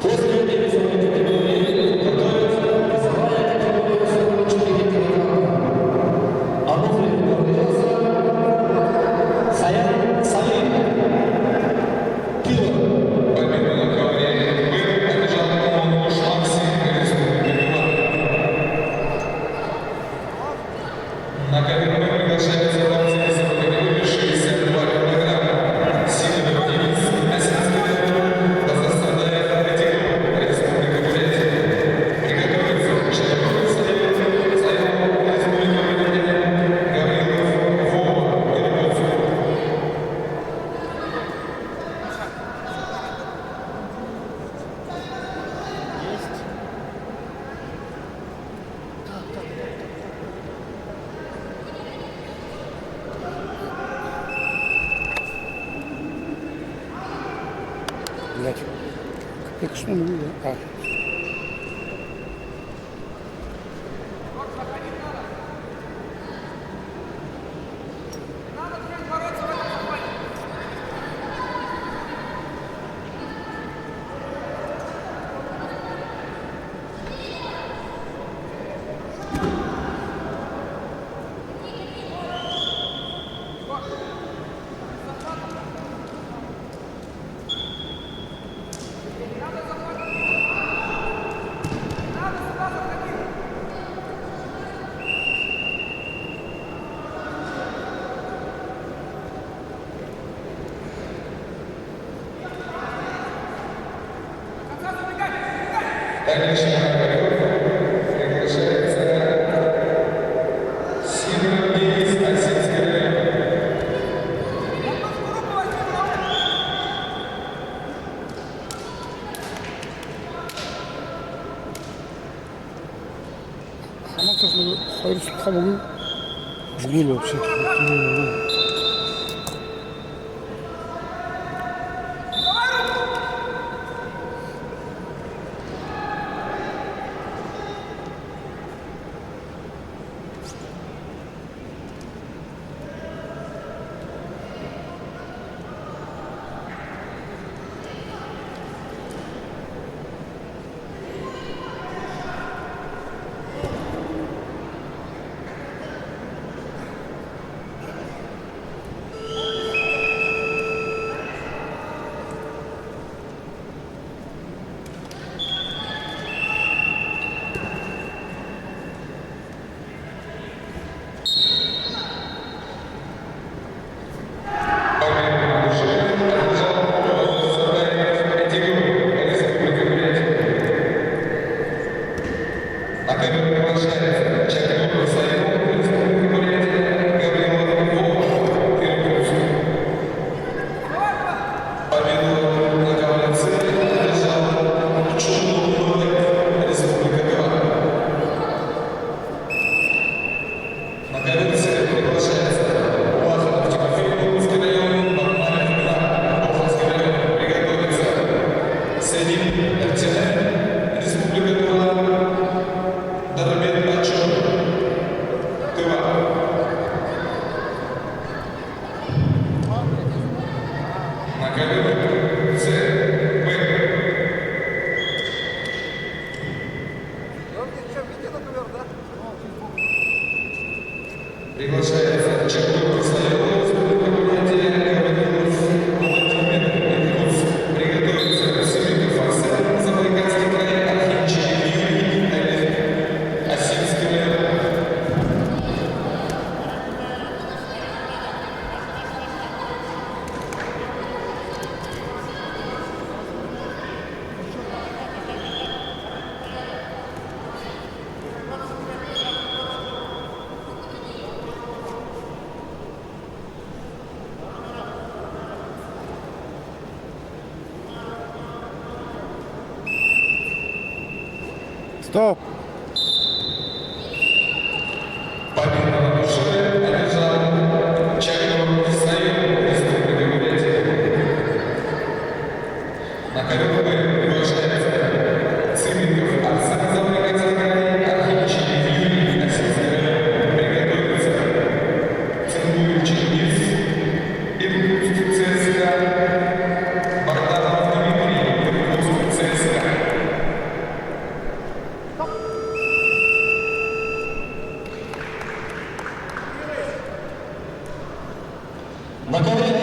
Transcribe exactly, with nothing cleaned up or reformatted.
После дивизионной категории готовится весовая категория сорок четыре килограмма. Ануфриев Гаврил, Саян Саид. Кило. Победу на ковре одержал Мангуш Максим, Республика Тыва. На ковер приглашаются борцы весовой категории шестьдесят два килограмма. Сидоров Денис, Осинский район, Базарсадаев Артём, Республика Бурятия. Приготовиться. Чайков Саид, Саид, Республика Бурятия, Гаврилов Вова, Иркутск. Блядь. Как что не видно? А. Дальнейший приглашается Сидоров Денис, Осинский район. Хамаг сошног хоёр сухам үгы. Үгы вообще. Победу на ковре одержал Чунгун Мурат, Республика Тыва. На ковер приглашается Улахов Тимофей, Мурманский район, Бахмаев Игнат, Боховский район. Приготовиться. Седим Эртене, Республика Тыва, Дарбет Ачур, Тыва. На ковер Ц Б. Приглашается Чекуров Саян, Республика Бурятия, Гаврилов Владимир, Иркутск. Приготовиться. Сымиков Арсен, Забайкальский край, Архинчиев Юрий, Осинский район. Стоп! Победу на ковре одержал Чакнур Исаил, Республика Бурятия. На ковёр Б приглашается Цыбиков Арсен, Забайкальский край, Архиничий Юрий, Осинский район. Приготовиться. Цынгуев Чингис, Иркутск ЦСКА, Богданов Дмитрий, Иркутск ЦСКА. На ковре